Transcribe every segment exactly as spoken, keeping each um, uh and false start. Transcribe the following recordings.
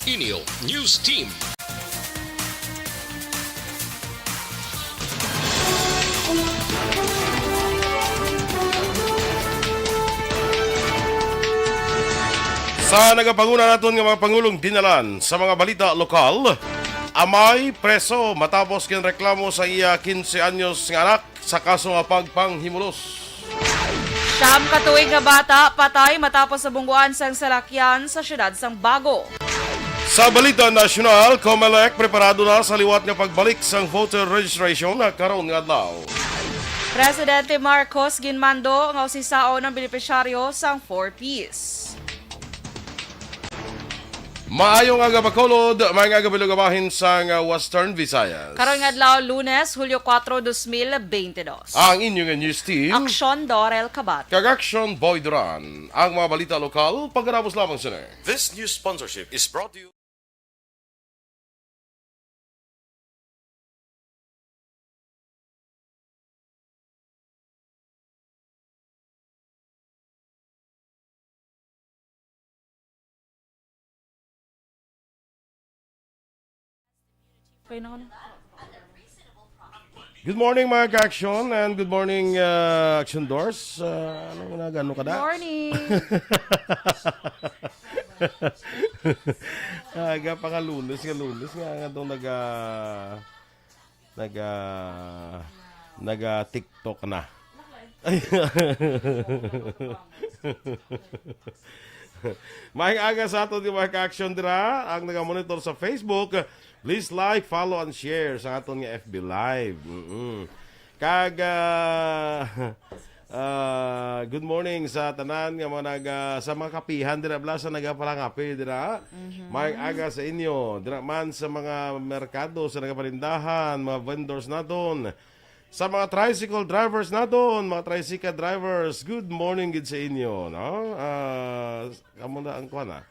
Inyo News Team. Sa nagapanguna naton nga mga pangulong dinalan sa mga balita lokal, amay preso matapos ginreklamo sa iya quince anyos nga anak sa kaso nga pagpanghimulos. Siyam ka tuig nga bata patay matapos nabungguan sang salakyan sa siyudad sang Bago. Sa balita nasyonal, Comelec preparado na sa liwat nga pagbalik sang voter registration na karon nga adlaw. Presidente Marcos ginmando nga usisaon ang benepisyaryo sang four Ps. Maayong aga, Bacolod. Maayong aga, Bilog, bahin sang, uh, Western Visayas. Karon nga adlaw, Lunes, Hulyo kuwatro, dos mil bente dos. Ang inyo nga news team. Aksyon Dorel Kabat. Kag Aksyon Boy Duran. Ang mga balita lokal, pagkatapos lamang sini. This news sponsorship is brought to you. Kaya na ko na. Good morning, mga ka-action, and good morning, uh, Action Doors. Uh, ano na, gano ka da? Morning! Aga pa nga Lunes, nga Lunes, nga, nga itong naga, naga, naga-TikTok na. Maayong aga sa aton nga mga ka-action dira, ang naga-monitor sa Facebook. Please like, follow, and share sa aton nga F B Live. Mm-mm. Kag, ah, ah, good morning sa tanan nga mga naga-, sa mga kapihan dira, bala, sa nagapalangapi dira. Mhm. Maayong aga sa inyo. Dira man sa mga merkado, sa nagapalindahan, mga vendors naton. Sa mga tricycle drivers naton, mga tricycle drivers, good morning gid sa inyo, no? Ah, kamo na ang kuwan, ah.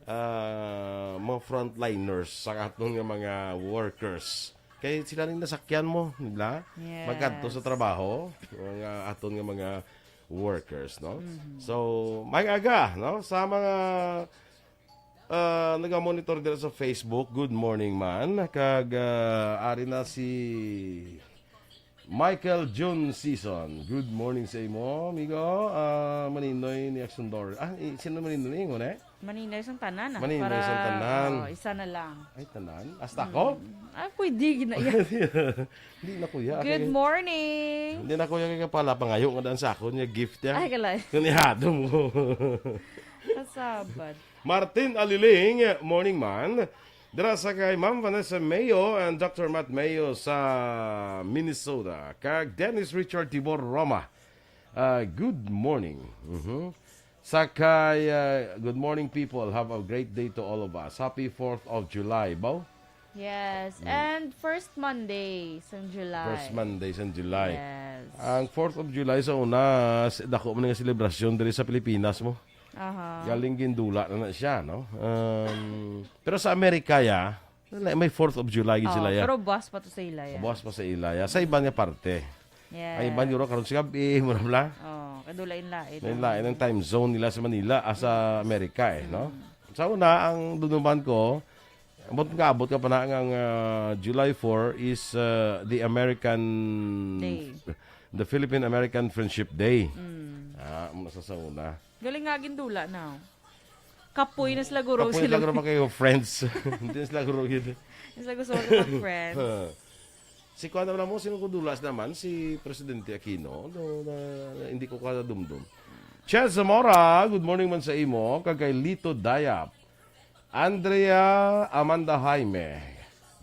Ah, mga frontliners sa aton nga mga workers. Kay sila ning nasakyan mo, di ba? Yes. Magkadto sa trabaho, mga aton nga mga workers, no? Mhm. So, maayong aga, no? Sa mga, ah, naga-monitor dira sa Facebook, good morning man. Kag, ah, ari na si Michael June Season. Good morning sa imo, amigo. Ah, Maninoy ni Aksyon Doris. Ah, eh, sino Maninoy ni ingon, eh? Maninoy sang tanan, ah. Maninoy sang tanan. Oh, isa na lang. Ay, tanan? Hasta ako? Mm. Ah, pwede gina-, Hindi na, kuya. Good morning. Hindi na, kuya, kay kapala pangayo nga daan sa akon nga gift niya. Ay, kalay. Kunihado mo. Kasabad. Martin Aliling, morning man. Dira sa kay Ma'am Vanessa Mayo and Doctor Matt Mayo sa Minnesota. Kag Dennis Richard Tibor Roma. Ah, good morning. Mhm. Sa kay, ah, good morning, people. Have a great day to all of us. Happy fourth of July, baw? Yes, Mm. and first Monday sang July. First Monday sang July. Yes. Ang fourth of July sa una, s-, dako man nga selebrasyon diri sa Pilipinas mo. Aha. Galing gindula na na siya, no? Um, pero sa Amerika, ya, wala, may fourth of July gid Oh, sila, ya. Pero buwas pa to sa ila, ya. Buwas pa sa ila, ya. Sa iban nga parte. Yes. Ang iban, guro, karon sa gabi, mura bla. Oh, kadulain-lain. Lain-lain ang time zone nila sa Manila, ah, sa Amerika, eh, no? Mm. Sa una, ang duduman ko, abot nga, abot ka pa na nga ang, ah, July four is, ah, the American, Day. The Philippine American Friendship Day. Mm. Ah, muna sa, sa una. Galing nga gindula na. Kapoy na sila, guro, Kapoy sila. Lang naman kayo, friends. Hindi na sila guro yun. Sila gusto ko mag-friends. Si kuwan naman mo, sino ko dulas naman? Si Presidente Aquino. No, na, na, hindi ko kadumdum. Chad Zamora, good morning man sa imo. Kag kay Lito Dayap. Andrea Amanda Jaime.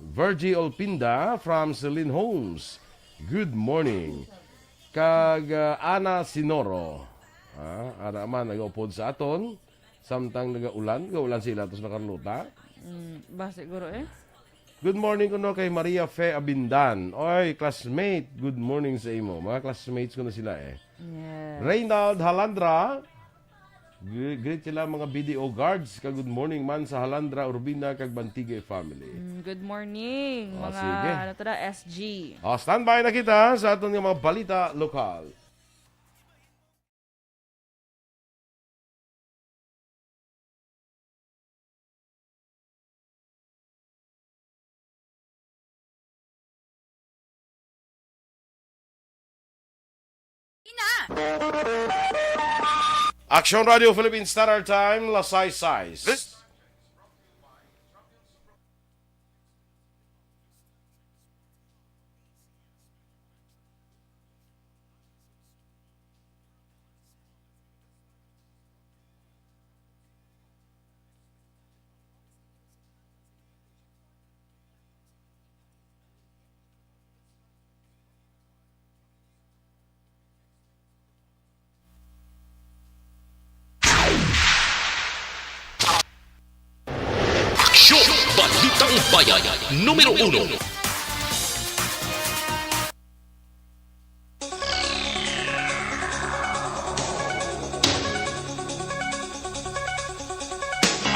Virgie Olpinda from Celine Homes. Good morning. Kag, ah, Ana Sinoro. Ah, ara man, nag-upod sa aton. Samtang nagaulan, gaulan sila to sa Carlota. Mm, ba siguro, eh? Good morning kuno kay Maria Fe Abindan. Oy, classmate, good morning sa imo. Mga classmates ko na sila, eh. Yes. Reynald Halandra, gre-, greet sila mga B D O guards. Kag good morning man sa Halandra, Urbina, kag Bantigue family. Mm, good morning, Oh, mga, sige. ano to na, S G. Oh, standby na kita sa aton nga mga balita lokal. Action Radio Philippines Standard Time, las sais sais. This Aksyon! Balitang Bayan, numero uno.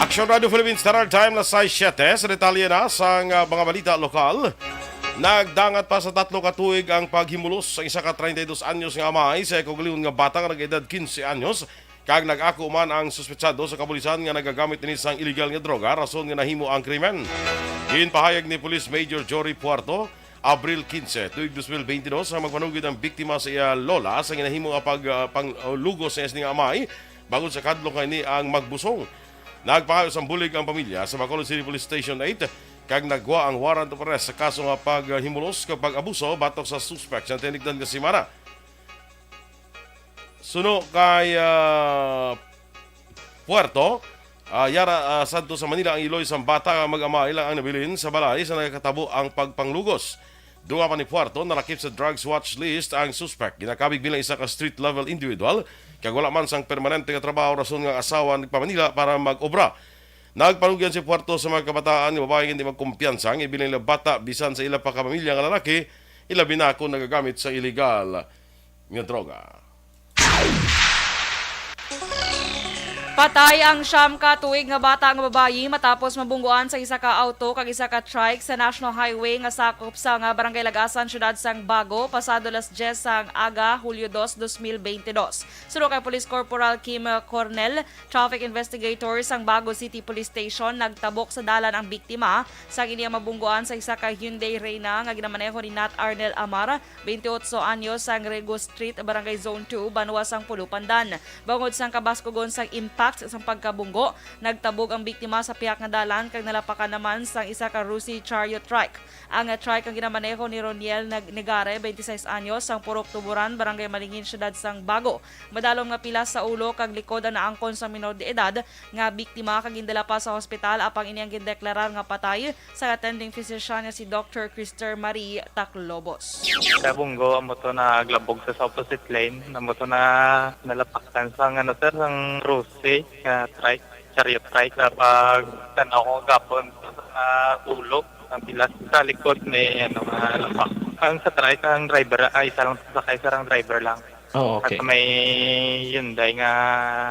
Action Radio Philippines Standard Time, las sais siete. Sa detalye na sang, ah, mga balita lokal, nagdangat pa sa tatlo ka tuig ang paghimulos sa isa ka treinta y dos anyos nga amay sa kaugalingon nga bata nga nag-edad quince anyos, kag nag-ako man ang suspetsado sa kapulisan nga nagagamit ini sang iligal nga droga, rason nga nahimo ang krimen. Ginpahayag ni Police Major Jory Puerto, Abril quince, tuig dos mil bente dos, nga magpanugid ang biktima sa iya lola sa ginahimo nga pag, ah, panglugos sa iya sini nga amay, bangod sa kahadlok nga ini ang magbusong. Nagpaayo sang bulig ang pamilya sa Bacolod City Police Station eight, kag naggwa ang warrant of arrest sa kaso nga paghimulos kag pag-abuso batok sa suspek sa tinigdan nga semana. Suno kay, ah, Puerto, ah, yara, ah, sadto sa Manila ang iloy sang bata nga mag-amay lang ang nabilin sa balay sa nagakatabo ang pagpanglugos. Dugang pa ni Puerto, nalakip sa drugs watch list ang suspek. Ginakabig bilang isa ka street level individual, kag wala man sang permanente nga trabaho, rason nga ang asawa nagpa-Manila para mag-obra. Nagpanugyan si Puerto sa mga kabataan nga babayi nga hindi magkumpiyansa ang ibilin nila bata bisan sa ila pa ka pamilya nga lalaki, ilabi na kon nagagamit sa iligal nga droga. Patay ang siyam ka tuig nga bata nga babayi matapos mabunggoan sa isa ka auto kag isa ka trike sa National Highway nga sakop sa nga Barangay Lagasan, siyudad sang Bago, pasado las dyes sang aga, Hulyo dos, dos mil bente dos. Suno kay Police Corporal Kim Cornel, traffic investigator sang Bago City Police Station, nagtabok sa dalan ang biktima sang ini ang mabunggoan sa isa ka Hyundai Reina nga ginamaneho ni Nat Arnel Amar, bente otso anyos, sang Rego Street, Barangay Zone two, banwa sang Pulupandan. Bangod sang kabaskugon sang impact sang pagkabunggo, nagtabog ang biktima sa pihak nga dalan kag nalapakan naman sang isa ka Rusi chariot trike. Ang trike ang ginamaneho ni Roniel Nag-, Negare, bente sais anyos, sang Purok Tuburan, Barangay Malingin, siyudad sang Bago. Madalom nga pilas sa ulo kag likod ang naangkon sang minor de edad nga biktima kag gindala pa sa hospital, apang ini ang gindeklarar nga patay sang attending physician nga si Doctor Christer Marie Taclobos. Sa bunggo, amo to naglabog sa, sa opposite lane. Amo to na nalapaktan sa, ano, sir, ang Rusi nga trike, chariot trike. Sa pagtanaw ko gapon sa ulo, ang pilas sa likod may, ano, nga lapak. Ang sa trike, ang driver, ay, isa lang sakay, sir, ang driver lang. Oh, okay. At may Hyundai nga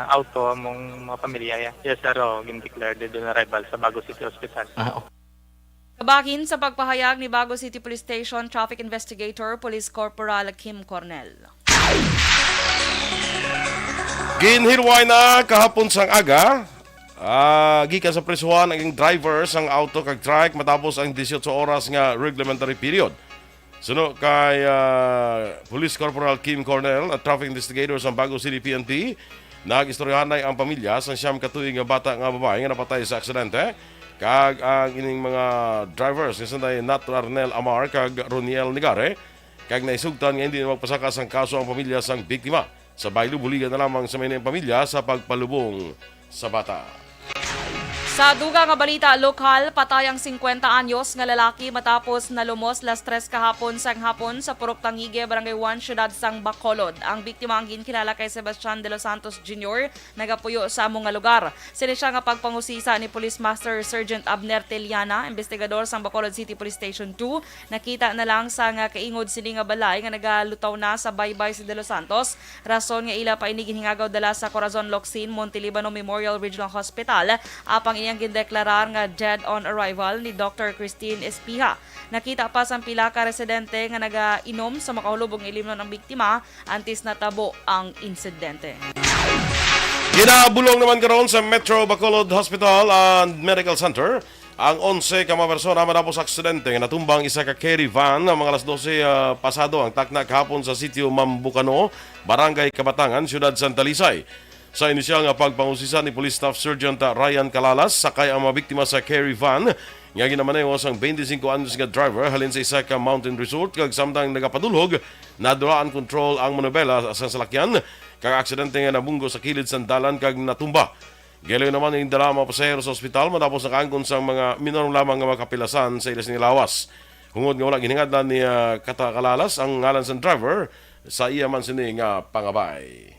auto among mga pamilya, ya. Yes, sir, oh, gin-declare dead on arrival sa Bago City Hospital. Ah, okay. Kabahin sa pagpahayag ni Bago City Police Station Traffic Investigator, Police Corporal Kim Cornel. Ginhilway na kahapon sang aga, ah, gikan sa prisuhan ang driver sang auto kag trike matapos ang dieciocho oras nga reglementary period. Suno kay, ah, Police Corporal Kim Cornel, at traffic investigator sang Bago City P N P, nag-istoryahanay ang pamilya sang siyam ka tuig nga bata nga babayi nga napatay sa aksidente, kag ang ining mga drivers nga sanday Nat Arnel Amar kag Roniel Nigare, kag naisugtan nga hindi na magpasaka sang kaso ang pamilya sang biktima. Sa baylo, buligan na lamang sa may pamilya sa pagpalubong sa bata. Sa dugang nga balita lokal, patay ang singkwenta anyos nga lalaki matapos nalumos las tres kahapon sang hapon sa Purok Tangigue, Barangay one, siyudad sang Bacolod. Ang biktima ang ginkilala kay Sebastian de los Santos Junior, nagapuyo sa amo nga lugar. Sini sia nga pagpangusisa ni Police Master Sergeant Abner Teliana, investigador sang Bacolod City Police Station two, nakita na lang sa nga kaingod sini nga balay nga nagalutaw na sa baybay si De Los Santos, rason nga ila pa ini ginhingagaw dala sa Corazon Locsin Montelibano Memorial Regional Hospital, apang iyang gindeklarar nga dead on arrival ni Doctor Christine Espiha. Nakita pa sang pila ka residente nga nagainom sa makahulobong ilimnon ang biktima antes natabo ang insidente. Ginabulong naman karon sa Metro Bacolod Hospital and Medical Center Ang onse ka mga persona madapos sa aksidente nga natumba ang isa ka carry van, ang mga alas dose, ah, pasado ang takna kahapon sa sitio Mambucano, Barangay Kabatangan, Siyudad Santa Lisay. Sa inisyal nga pagpangusisa ni Police Staff Sergeant Ryan Calalas, sakay ang mga biktima sa carry van nga ginamaneho sang twenty-five anyos nga driver halin sa isa ka mountain resort, kag samtang nagapadulhog, nadula ang kontrol ang manobela sang salakyan, kag aksidente nga nabunggo sa kilid sang dalan kag natumba. Gilayon naman nga gindala ang mga pasahero sa ospital matapos nakaangkon sang mga minor lamang nga mga kapilasan sa ila sini lawas. Hungod nga wala ginhingadlan ni, ah, Kata Calalas ang ngalan sang driver sa iya man sini nga pangabay.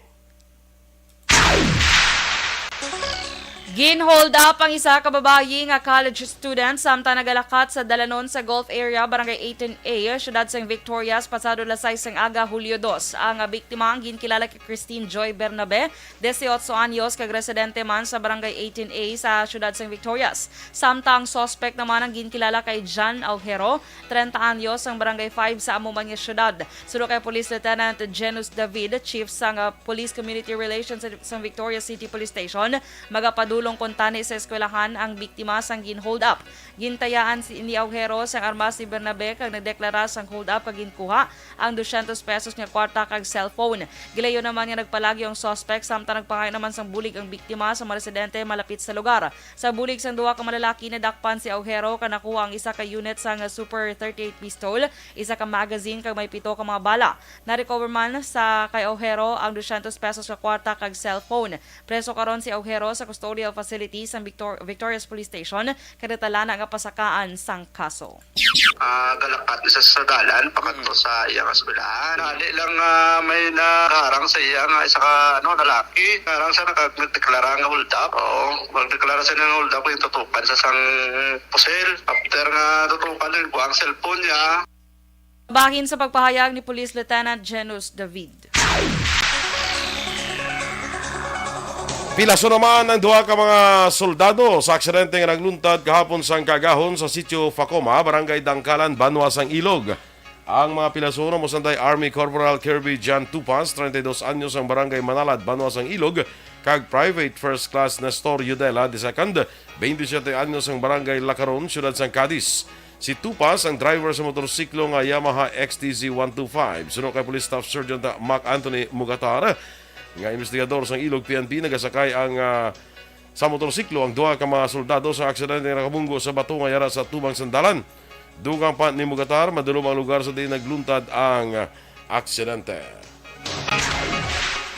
Gin-hold up ang isa ka babayi nga college student samtang nagalakat sa dalanon sa Gulf Area, Barangay eighteen A, siyudad sang Victorias, pasado alas sais sang aga, Hulyo dos. Ang biktima ang ginkilala kay Christine Joy Bernabe, dieciocho anyos, kag residente man sa Barangay eighteen A sa siyudad sang Victorias. Samtang suspect naman ang ginkilala kay Jan Aujero, treinta anyos, sang Barangay five sa amo man nga siyudad. Suno kay Police Lieutenant Genus David, Chief sang, ah, Police Community Relations sa, sa Victorias City Police Station, magapadulong kuntani sa eskwelahan ang biktima sang gin-hold up. Gintayaan si, ni Aujero sang armas ni Bernabe kag nagdeklara sang hold up kag ginkuha ang dusyentos pesos nga kwarta kag cellphone. Gilayon naman nga nagpalagyo ang suspect samtang nagpangayo naman sang bulig ang biktima sa mga residente malapit sa lugar. Sa bulig sang duha ka malalaki, nadakpan si Aujero kag nakuha ang isa ka unit sang Super thirty-eight pistol, isa ka magazine kag may pito ka mga bala. Na-recover man sa kay Aujero ang dusyentos pesos ka kwarta kag cellphone. Preso karon si Aujero sa custodial facility sang Victor-, Victorias Police Station kag natalana nga pasakaan sang kaso. Ah, galakat sa, sa dalan pakadto sa iya nga eskwelahan. Nali lang nga may nagharang sa iya nga isa ka, ano, lalaki. Harang sa nakag-, nagdeklara nga hold up. Oo, magdeklara siya nga hold up, yung tutukan sa sang pusil. After nga tutukan, yung kuha ang cellphone niya. Bahin sa pagpahayag ni Police Lieutenant Genus David. Pilaso naman ang duha ka mga soldado sa aksidente nga nagluntad kahapon sang kaagahon sa Sitio Facoma, Barangay Dangkalan, Banwa sang Ilog. Ang mga pilaso na mo sanday Army Corporal Kirby John Tupas, treinta y dos anyos, ang Barangay Manalad, Banwa sang Ilog, kag Private First Class Nestor Yudela the second, veintisiete anyos, ang Barangay Lacaron, Siyudad sang Cadiz. Si Tupas ang driver sa motorsiklo nga Yamaha X T Z one two five. Suno kay Police Staff Sergeant Mac Anthony Mugatar, nga investigador sang Ilog P N P, nagasakay ang, ah, sa motorsiklo ang duha ka mga soldado sa aksidente nga nakabunggo sa bato nga yara sa tubang sang dalan. Dugang pa ni Mugatar, madulom ang lugar sa diin nagluntad ang, ah, aksidente.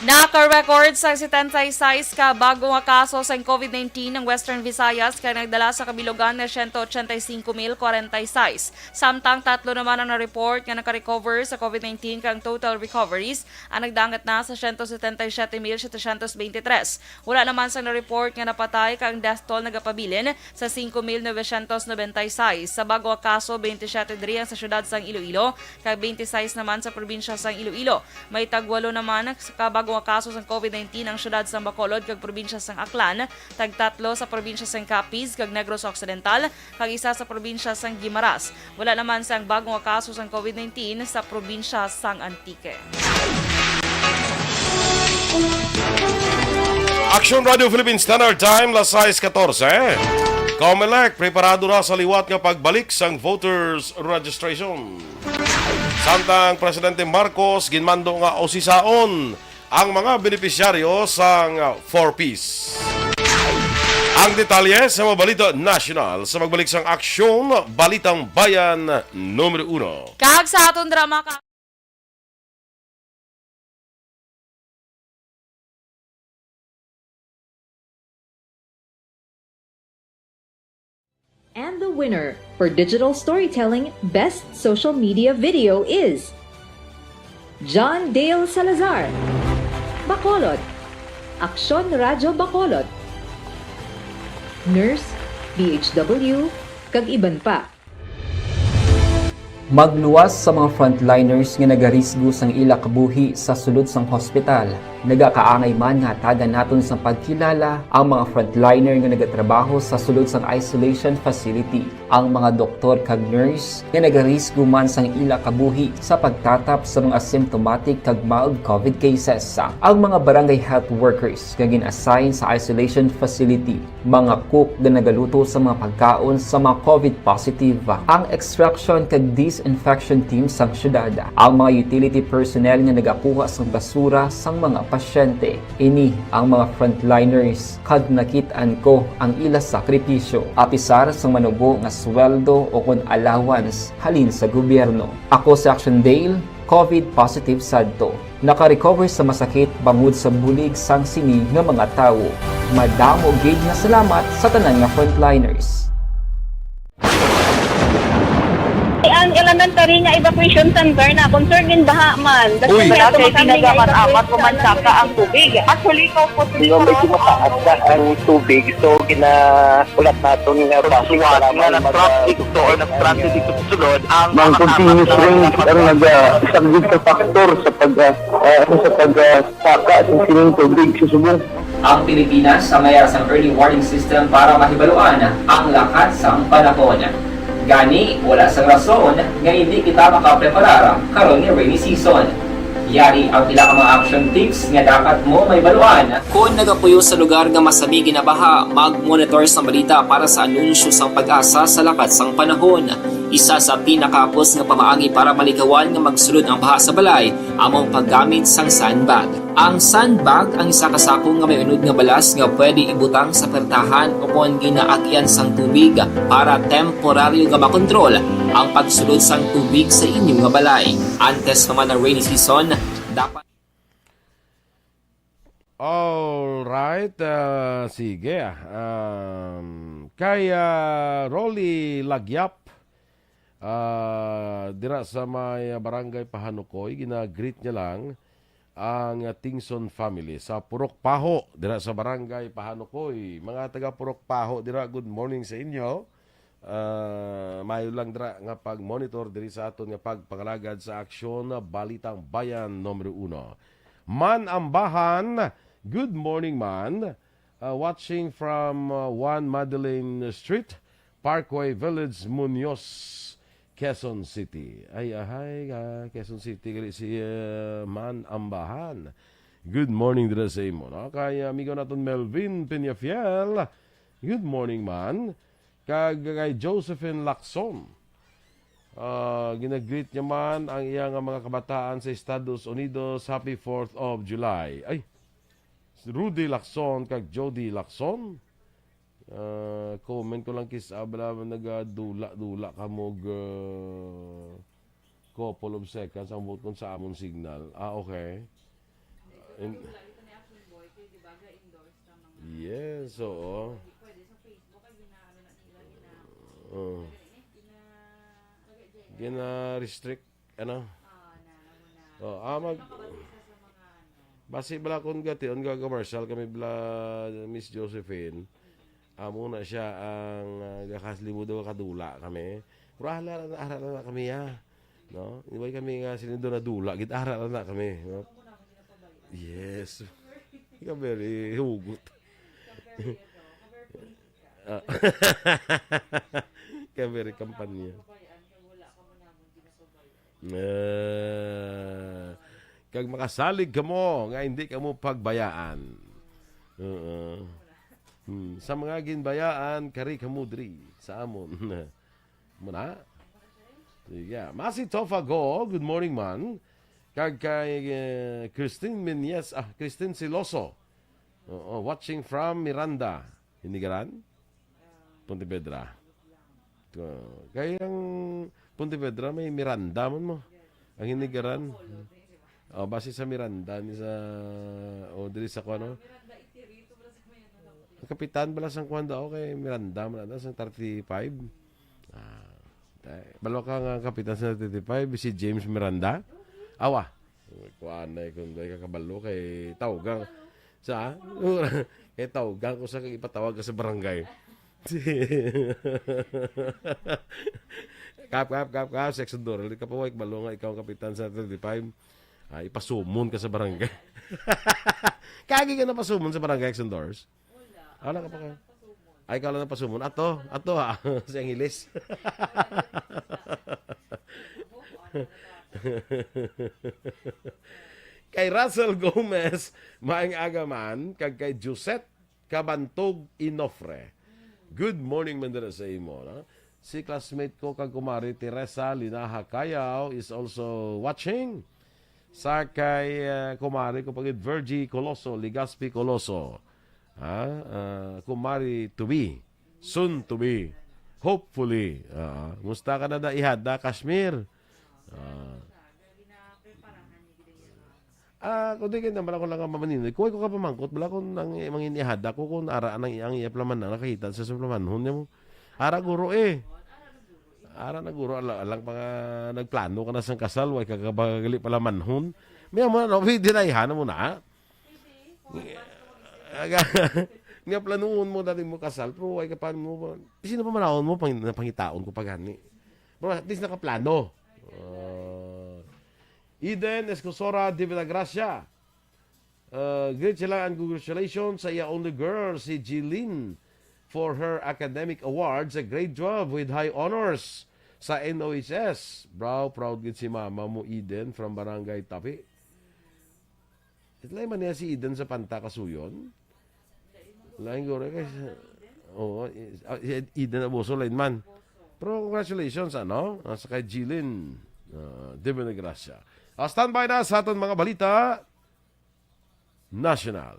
Naka-record sa setenta y seis ka bago nga kaso sang COVID nineteen ang Western Visayas, kag nagdala sa kabilugan nga siyento ochenta y cinco mil kwarenta y seis. Samtang tatlo naman ang na-report nga naka-recover sa COVID nineteen, kag ang total recoveries ang nagdangat na sa siyento setenta y siyete mil setecientos veintitrés. Wala naman sang na-report nga napatay, kag ang death toll nagapabilin sa singko mil novecientos nobenta y seis. Sa bago nga kaso, bente siyete diri ang sa siyudad sang Iloilo, kag bente sais naman sa probinsya sang Iloilo. May tagwalo naman sa ka bago nga kaso sang COVID nineteen ang siyudad sang Bacolod kag probinsya sang Aklan, tagtatlo sa probinsya sang Capiz kag Negros Occidental, kag isa sa probinsya sang Guimaras. Wala naman sang bago nga kaso sang COVID nineteen sa probinsya sang Antique. Aksyon Radio Philippine Standard Time, las sais katorse. Comelec, preparado na sa liwat nga pagbalik sang voters registration. Samtang Presidente Marcos ginmando nga usisaon ang mga benepisyaryo sang Four Ps. Ang detalye sa mga balita nasyonal sa pagbalik sang Aksyon, Balitang Bayan Numero Uno. Kag sa aton drama ka- And the winner for digital storytelling best social media video is John Dale Salazar, Bacolod, Aksyon Radyo Bacolod, Nurse, D H W, kag iban pa. Magluwas sa mga frontliners nga nagarisgo sang ila kabuhi sa sulod sang hospital. Nagakaangay man nga hatagan naton sang pagkilala ang mga frontliner nga nagatrabaho sa sulod sang isolation facility, ang mga doktor kag nurse nga nagarisgo man sang ila kabuhi sa pagtatap sa mga symptomatic kag mild covid cases, ang mga barangay health workers nga gin-assign sa isolation facility, mga cook nga nagaluto sa mga pagkaon sa mga covid positive, ang extraction kag disinfection team sang syudad, ang mga utility personnel nga nagakuha sang basura sang mga pasyente. Ini ang mga frontliners, kag nakit-an ko ang ila sakripisyo, apisar sang manubo nga sweldo o kon allowance halin sa gobyerno. Ako si Action Dale, covid positive sadto. Naka-recover sa masakit bangod sa bulig sang sini nga mga tawo. Madamo gid nga salamat sa tanan nga frontliners. Ang elementary nga evacuation center na concern in baha man. Uy. Wala kay ginagaman amat mo man saka ang tubig. Actually, ikaw po, Hindi, medyo mataas na ang tubig. So, gina-, ulat naton nga basi nga wala man nag-traffic to or nag-traffic dito sa sulod, ang Nang mga continuous rain ang naga-, isang gid ka factor sa pag, ah, ah, ano, sa pag, ah, saka sa sining tubig sa subong. Ang Pilipinas ang mayara sang early warning system para mahibaluan ang lakat sang panahon. Gani, wala sang rason nga hindi kita makapreparar karon nga rainy season. Yari ang pila ka mga action tips nga dapat mo mahibaluan. Kon nagapuyo sa lugar nga masami ginabaha, mag-monitor sang balita para sa anunsyo sang PAGASA sa lakat sang panahon. Isa sa pinakahapos nga pamaagi para malikawan nga magsulod ang baha sa balay amo ang paggamit sang sandbag. Ang sandbag ang isa ka sako nga may unod nga balas nga pwede ibutang sa pertahan o kon ginaagyan sang tubig para temporaryo nga makontrol ang pagsulod sang tubig sa inyo nga balay. Antes pa man ang rainy season, dapat All right, ah, sige, ah. Um, kay, ah, Rolly Lagyap, ah, dira sa may Barangay Pahanukoy, gina-greet niya lang ang, ah, Tingson family sa Purok Paho, dira sa Barangay Pahanukoy. Mga taga Purok Paho dira, good morning sa inyo. Ah, maayo lang dira nga pag-monitor diri sa aton nga pagpangalagad sa Aksyon Balitang Bayan numero uno. Man Ambahan, good morning, man. Ah, watching from, ah, one Madeline Street, Parkway Village, Muñoz, Quezon City. Ay, ahay, ah, Quezon City, gali si, ah, Man Ambahan. Good morning dira sa imo, no? Kay amigo naton Melvin Peñafiel, good morning, man. Kag kay Josephine Lacson, ah, ginagreet niya man ang iya nga mga kabataan sa Estados Unidos, Happy Fourth of July. Ay, si Rudy Lacson kag Jody Lacson. Ah, comment ko lang, kis-, ah, bala, nagadula-dula ka mo, g-, couple of seconds ang buot kon sa amon signal. Ah, okay. In- Yes, oo. Oh. Gina-restrict, ano? Oh, ah, mag-, basi bala kung gation, ga-commercial kami bala, Miss Josephine. Amo na siya ang, ah, gakaslimudo, kadula kami. Pero ara na, ara na kami, ah. No? Iway kami nga sinindo na dula, gid ara na kami, no? Yes. Ka very hugot. Ah. Ka very kampanya. Ah, kag makasalig kamo nga hindi kamo pagbayaan. Oo. Hmm, sa mga ginbayaan, kari kamo diri sa amon. Muna. Sige. Masi Tofa Go, good morning, man. Kag kay, eh, Christine Menyes, ah, Christine Siloso. Oo, watching from Miranda. Hinigaran? Pontevedra. Ko-, kay ang Pontevedra may Miranda man mo. Ang Hinigaran. Oh, base sa Miranda ni sa, o diri sa kuno. Ang kapitan bala sang kuan daw kay Miranda man ata sang thirty-five. Ah, tay, balo ka nga kapitan sa thirty-five, si James Miranda. Awa. Kuan na kun di ka kabalo kay tawgan sa, kay tawgan ko sa kag ipatawag ka sa barangay. Kap, kap, kap, kap, Section Dora, di ka pa, wait, balo nga ikaw ang kapitan sa thirty-five. Ah, ipasumon ka sa barangay. Kagi ka napasumon sa Barangay Action Doors? Wala ka pa ka? Ay, ikaw lang napasumon. Ato, ato ha, sa Angeles. Kay Russell Gomez, maayong aga man, kag kay Josette Kabantog Inofre. Good morning man dira sa imo, no? Si classmate ko kag kumari Teresa Linaha Cayao is also watching. Sa kay, uh, kumari ko pagid Virgie Coloso, Legaspi Coloso. Ha? Uh, kumari to be. Soon to be. Hopefully. Uh, musta ka na da ihada, Kashmir? Uh, Ah, kung di kayo naman ako lang ang mamaninoy, kuha ko ka pamangkot, bala kung ang mangin ihada ko, kung ara ang, ang iya plaman na nakakita sa sa plamanhon niya mo. Ara guro eh. Ara na guro, ala- alang pa nga nagplano ka na sang kasal, way ka kabagali pala manhon. May mo na, no? Dinayhan mo na. Aga, nga planuhon mo dati mo kasal, pero way ka pa mo, sino pa manahon mo, pang, napangitaon ko pa gani. Pero at least nakaplano. Ah, Eden Escosora de Villagracia. Uh, greet sila and congratulations sa iya only girl, si Jeline, for her academic award sa grade twelve with high honors sa N O H S. Bro, proud gid si mama mo, Eden, from Barangay Tapi. Ito lang man niya si Eden sa Panta Kasuyon. Lain guro kay sa, oo, i- ah, si Eden Abuso, lain man. Pero congratulations, ano? Ah, sa kay Jilin, ah, Divina Gracia. Ah, standby na sa aton mga balita national.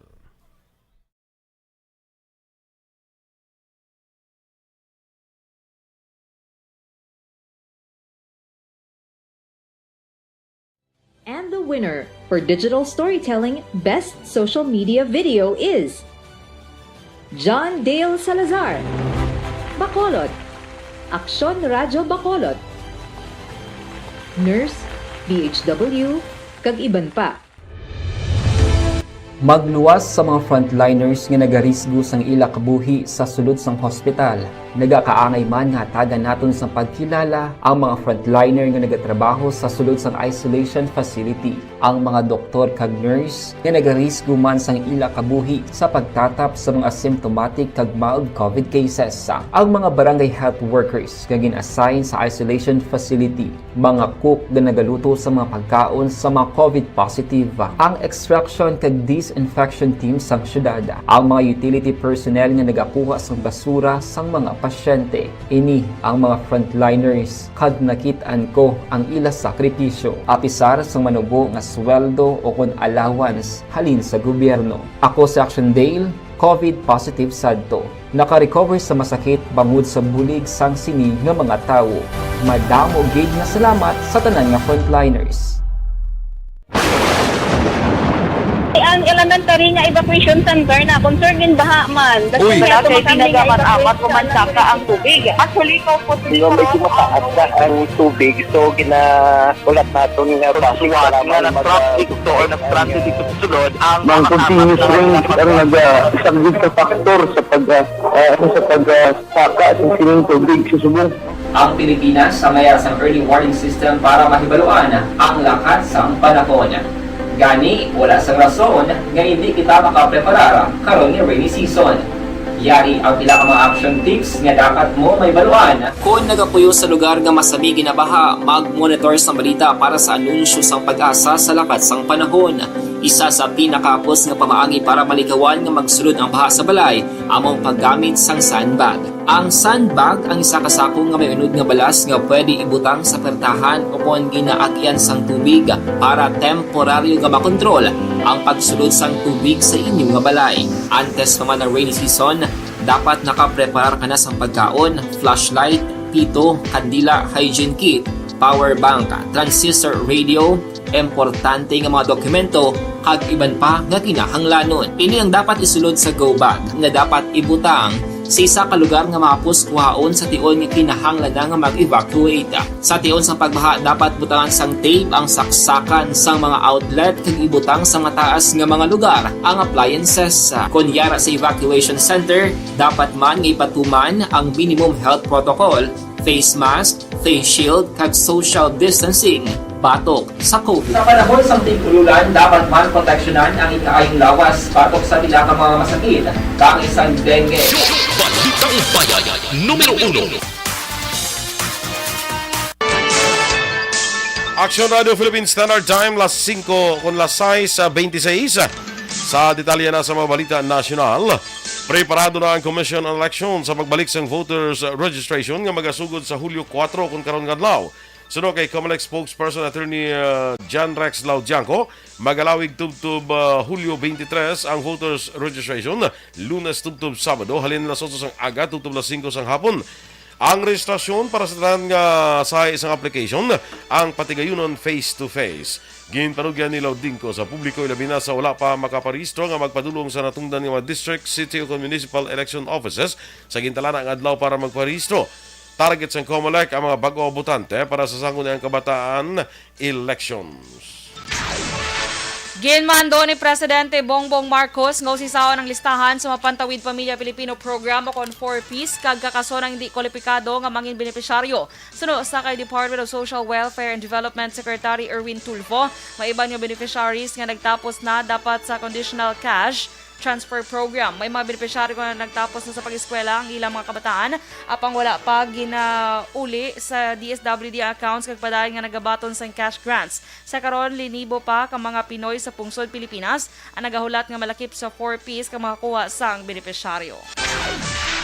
And the winner for Digital Storytelling Best Social Media Video is John Dale Salazar, Bacolod, Aksyon Radyo Bacolod, Nurse, D H W, kag iban pa. Magluwas sa mga frontliners nga nagarisgo sang ila kabuhi sa sulod sang hospital. Nagakaangay man nga hatagan naton sang pagkilala ang mga frontliner nga nagatrabaho sa sulod sang isolation facility, ang mga doktor kag nurse nga nagarisgo man sang ila kabuhi sa pagtatap sa mga asymptomatic kag mild COVID cases, ang mga barangay health workers nga gin-assign sa isolation facility, mga cook nga nagaluto sa mga pagkaon sa mga COVID positive, ang extraction kag disinfection team sang syudad, ang mga utility personnel nga nagakuha sang basura sang mga pasyente. Ini ang mga frontliners, kag nakit-an ko ang ila sakripisyo, apisar sang manubo nga sweldo o kon allowance halin sa gobyerno. Ako si Action Dale, COVID positive sadto. Naka-recover sa masakit bangod sa bulig sang sini nga mga tawo. Madamo gid nga salamat sa tanan nga frontliners. Ang elementary nga evacuation center na concern in baha man. Uy! Wala kay pinagamat-amat ko man saka ang tubig. Actually, ikaw po. Medyo mataas na ang tubig, so gina Ulat naton nga basi nga lamang nag-traffic to or nag-traffic dito sa sulod ang Ang continuous rain ang nagasaglit sa factor sa pag ah, ah, ano, sa pag ah, saka sa sining tubig sa subong. Ang Pilipinas sa mayas ang early warning system para mahibaluan ang lakat sang panahon. Gani, wala sang rason nga hindi kita makapreparar karon nga rainy season. Yari ang pila ka mga action tips nga dapat mo mahibaluan. Kon nagapuyo sa lugar nga masami ginabaha, mag-monitor sang balita para sa anunsyo sang PAGASA sa lakat sang panahon. Isa sa pinakahapos nga pamaagi para malikawan nga magsulod ang baha sa balay amo ang paggamit sang sandbag. Ang sandbag ang isa ka sako nga may unod nga balas nga pwede ibutang sa pertahan o kon ginaagyan sang tubig para temporaryo nga makontrol ang pagsulod sang tubig sa inyo nga balay. Antes pa man ang rainy season, dapat nakapreparar ka na sang pagkaon, flashlight, pito, kandila, hygiene kit, power bank, transistor radio, importante nga mga dokumento, kag iban pa nga kinahanglanon. Ini ang dapat isulod sa go bag nga dapat ibutang sa isa ka lugar nga mahapos kuhaon sa tion nga kinahanglan na nga mag-evacuate. Sa tion sang pagbaha, dapat butangan sang tape ang saksakan sang mga outlet kag ibutang sa mataas nga mga lugar ang appliances. Kon yara sa evacuation center, dapat man nga ipatuman ang minimum health protocol, face mask, face shield, kag social distancing. batok sa COVID. Sa panahon sang tig-ululan, dapat man proteksyonan ang ikaayong lawas batok sa pila ka mga masakit, kaangay sang dengue. Balitang Bayan, numero uno. Action Radio Philippine Standard Time, las singko kon las sais, ah, bente sais. Sa detalye na sa mga balita nasyonal, preparado na ang Commission on Election sa pagbalik sang voters registration nga magasugod sa Hulyo kuwatro kon karon nga adlaw. Suno kay Comelec spokesperson Attorney, ah, John Rex Laudianco, magalawig tubtob, ah, Hulyo twenty-three ang voters registration, Lunes tubtob Sabado, halin las otso sang aga tubtob las singko sang hapon. Ang rehistrasyon para sa tanan nga sahi sang application, ang patigayunon face-to-face. Ginpanugyan ni Laudianco sa publiko, ilabi na sa wala pa makaparehistro, nga magpadulong sa natungdan nga mga district, city, o municipal election offices sa gintalana nga adlaw para magparehistro. Target sang Comelec ang mga bag-o nga botante para sa Sangguniang Kabataan Elections. Ginmando ni Presidente Bongbong Marcos nga usisaon ang listahan sa Mapantawid Pamilya Pilipino Program o kon four Ps kag kakason ang hindi kwalipikado nga mangin benepisyaryo. Suno sa kay Department of Social Welfare and Development Secretary Erwin Tulfo, may iban nga beneficiaries nga nagtapos na dapat sa conditional cash transfer program. May mga benepisyaryo nga nagtapos na sa pag-eskwela ang ilang mga kabataan, apang wala pa ginauli sa D S W D accounts kag padayon nga nagabaton sang cash grants. Sa karon, linibo pa ka mga Pinoy sa pungsod Pilipinas ang nagahulat nga malakip sa four Ps kag makakuha sang benepisyaryo.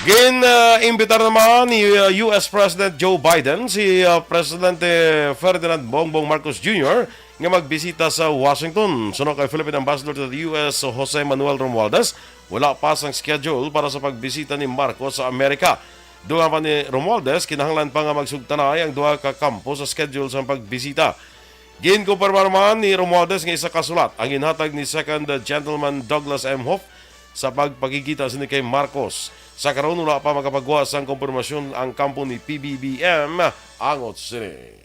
Gin, ah, imbitar naman ni, ah, U S President Joe Biden si, ah, Presidente Ferdinand Bongbong Marcos Junior nga magbisita sa Washington. Suno kay Philippine Ambassador to the U S, Jose Manuel Romualdez, wala pa sang schedule para sa pagbisita ni Marcos sa Amerika. Dugang pa ni Romualdez, kinahanglan pa nga magsugtanay ang duha ka kampo sa schedule sang pagbisita. Ginkumpirma man ni Romualdez nga isa ka sulat ang ginhatag ni Second Gentleman Douglas M. Hof sa pagpakigkita sini kay Marcos. Sa karon, wala pa makapagwa sang kumpirmasyon ang kampo ni P B B M angot sini.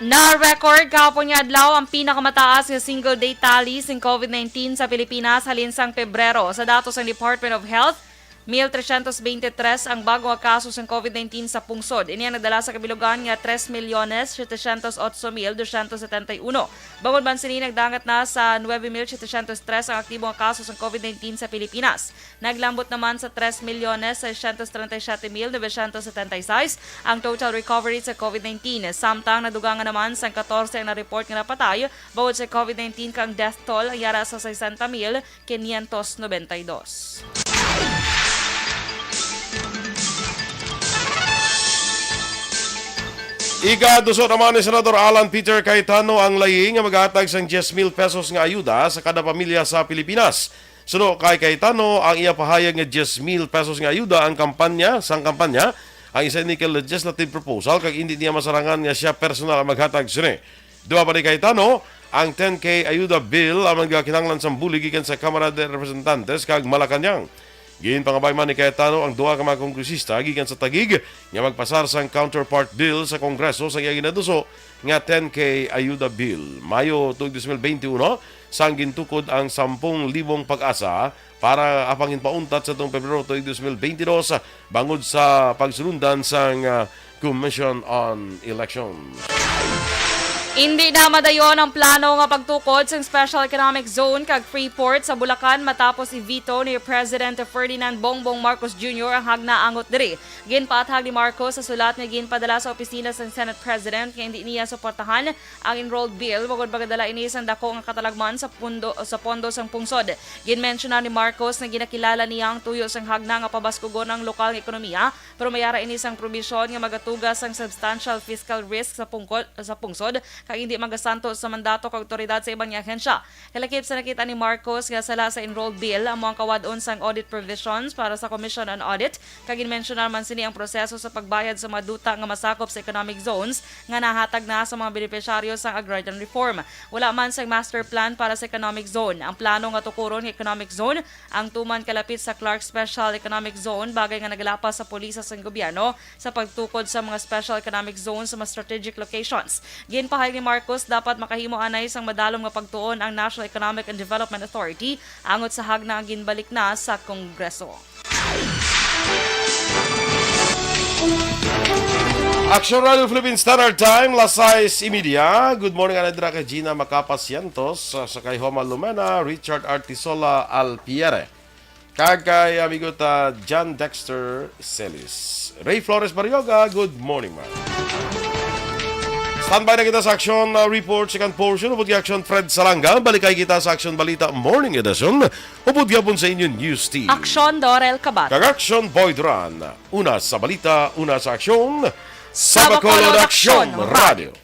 Na-record kahapon nga adlaw ang pinakamataas nga single-day tally sing COVID nineteen sa Pilipinas halin sang Pebrero. Sa datos sang Department of Health, mil tresyentos bente tres ang bago nga kaso sang COVID nineteen sa pungsod. Ini ang nagdala sa kabilugan nga tres milyones setecientos otso mil dosyentos setenta y uno. Bangod man sini, nagdangat na sa nuebe mil setecientos tres ang aktibo nga kaso sang COVID nineteen sa Pilipinas. Naglambot naman sa tres milyones seiscientos treinta y siete mil novecientos setenta y seis ang total recovery sa COVID nineteen. Samtang nadugangan naman sang katorse ang na-report nga napatay bangod sa COVID nineteen, kag ang death toll yara sa sesenta mil quinientos noventa y dos. Ikaduso naman ni Senador Alan Peter Cayetano ang layi nga maghatag sang diyes mil pesos nga ayuda sa kada pamilya sa Pilipinas. Suno kay Cayetano, ang iya pahayag nga diyes mil pesos nga ayuda ang kampanya, sang kampanya, ang isa ini ka legislative proposal kag indi niya masarangan nga sia personal ang maghatag sini. Duha pa ni Cayetano, ang ten K ayuda bill ang magakinahanglan sang bulig gikan sa Kamara de Representantes kag Malacañang. Ginpangabay man ni Cayetano ang duha ka mga kongresista gikan sa Taguig nga magpasar sang counterpart bill sa Kongreso sa iya ginaduso nga ten K ayuda bill. Mayo tuig dos mil bente uno, sang gintukod ang sampung libong pag-asa para apang ginpauntat sa tuong Pebrero tuig dos mil bente dos bangod sa pagsulundan sang, ah, Commission on Election. Indi na madayon ang plano nga pagtukod sang Special Economic Zone kag Freeport sa Bulacan matapos i-veto ni President Ferdinand Bongbong Marcos Junior ang hagna angot diri. Ginpaathag ni Marcos sa sulat nga ginpadala sa opisina sang Senate President nga indi niya suportahan ang Enrolled Bill, bangod magadala ini sang dako nga katalagman sa pundo, sa pondo sang pungsod. Ginmensyonar ni Marcos nga ginakilala niya ang tuyo sang hagna nga pabaskugon ang lokal nga ekonomiya, pero may ara ini sang probisyon nga magatuga sang substantial fiscal risk sa pungkol, sa pungsod, kag indi magasanto sa mandato kag awtoridad sa iban nga ahensya. Kalakip sa nakita ni Marcos nga sala sa Enrolled Bill amo ang kawad-on sang audit provisions para sa Commission on Audit, kag ginmensyonar man sini ang proseso sa pagbayad sa mga duta nga masakop sa economic zones nga nahatag na sa mga benepisyaryo sang agrarian reform. Wala man sang master plan para sa economic zone. Ang plano nga tukuron nga economic zone ang tuman kalapit sa Clark Special Economic Zone, bagay nga nagalapas sa polisa sang gobyerno sa pagtukod sa mga special economic zones sa mga strategic locations. Ginpahayag ni Marcos, dapat makahimo anay sang madalom nga pagtuon ang National Economic and Development Authority angot sa hagna nga ginbalik na sa Kongreso. Aksyon Radio Philippine Standard Time, las sais y media. Good morning, anay dira kay Gina Macapa Cientos, uh, sa kay Homa Lumena, Richard Artisola Alpiere, kag kay amigo ta John Dexter Celis. Ray Flores Barrioga, good morning, man. Standby na kita sa action, uh, report, second portion. Upod kay action, Fred Salanga. Balikay kita sa action balita, morning edition. Upod gyapon sa inyo news team. Action, Dorel Cabat. Kag action, Boy Duran. Una sa balita, una sa aksyon, sa Bacolod Aksyon Radio.